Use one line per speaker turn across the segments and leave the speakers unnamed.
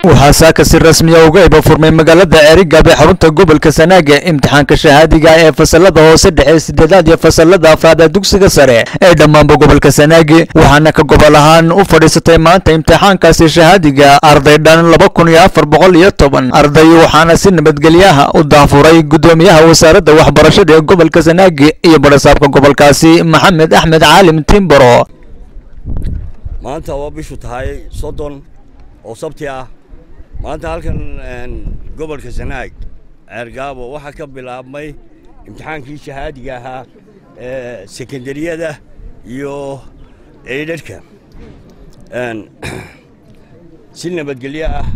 Waxaa saaka si rasmiya uga iba furmay magaalada Ceerigaabo ee xarunta gobolka Sanaaga imtixaanka shahaadiga ee fasalada hoose dhexe sideedaad iyo fasalada afraad ee dugsiga sare ee dhammaanba gobolka Sanaag. Waxaana ka gobol ahaan u fadhiisatay maanta imtixaankaasi shahaadiga arday dhan 2410 arday, waxaana si nabadgelyaha u daafuray gudoomiyaha wasaaradda waxbarashada ee gobolka Sanaag iyo barasaabka gobolkaasi Maxamed Axmed Caalim Timbaro.
Maanta oo bishu tahay 30 oo Sabti ah, maanta halkan gobolka Sanaag Ceergaabo waxaa ka bilaabmay imtixaankii shahaadiga ahaa ee sekendariyada iyo eydhadhka. Si nabadgelyo ah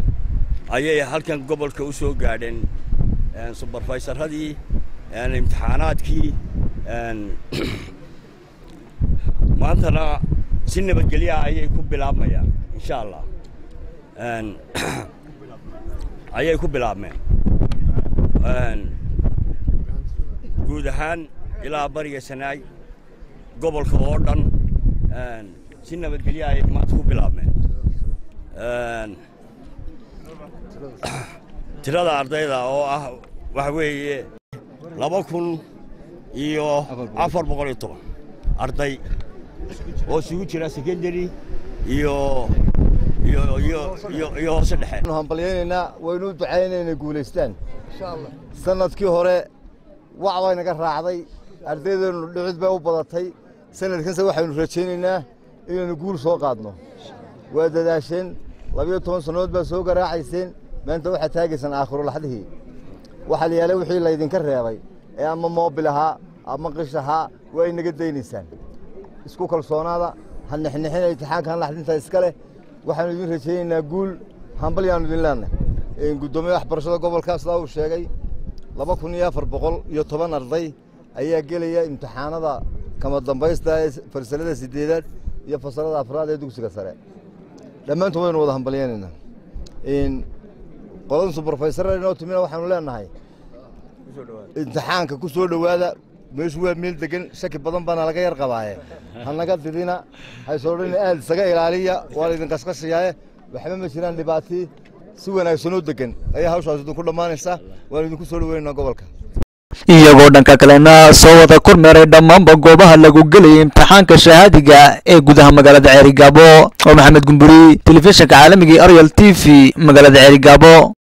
ayay halkan gobolka u soo gaadheen subarfaysaradii imtixaanaadkii, maantana si nabadgelyo ah ayay ku bilaabmayaan insha Allah, ayay ku bilaabmeen guud ahaan ilaa bariga Sanaag gobolka oo dhan si nabadgelyo ayay maanta ku bilaabmeen. Tirada ardayda oo ah waxa weeye 2410 arday oo isugu jira secondary iyo iyo iyo iyo iyo hoose dhexe.
Waynu hambalyaynaynaa, waynu u ducaynaynaa inay guulaystaan. Sanadkii hore wac bay naga raacday, ardaydeenu dhicid bay u badatay. Sanadkanse waxaynu rajaynaynaa inaynu guul soo qaadno. Waa dadaasheen, 12 sannadood baa soo garaacayseen, maanta waxaad taagaysaan aakhiru laxdihii. Waxaa la yaalay wixii laydinka reebay ee ama moobil ahaa ama qish ahaa waa inaga daynaysaan. Isku kalsoonaada, ha nixnixina, imtixaankan laxdinta iska leh. Waxaanu idin rajaynaynaa guul, hambalyaanu idin leenahay. Guddoomiyaha waxbarashada gobolka sidaa uu sheegay, 2410 arday ayaa gelaya imtixaanada kama dambaysta ee fasalada sideedaad iyo fasalada afraad ee dugsiga sare. Dhammaantood waynu wada hambalyaynaynaa. Qoladan subarfaysara inoo timina waxaanu leenahay imtixaanka ku soo dhowaada. Meeshu waa meel degan, shaki badan baana laga yar qabaaye, ha naga didina, haysoo dhan aad isaga ilaaliya, waa laydin qasqashayaaye. Waxba ma jiraan dhibaatii, si wanaagsan oo degan ayaa hawshaas idinku dhammaanaysaa. Waanu idinku soo dhoweynaynaa gobolka.
Iyagoo dhanka kalena soo wada kormeeray dhammaanba goobaha lagu gelayay imtixaanka shahaadiga ee gudaha magaalada Ceerigaabo. Oo Maxamed Gumburi, telefishinka caalamiga ee Ariel TV, magaalada Ceerigaabo.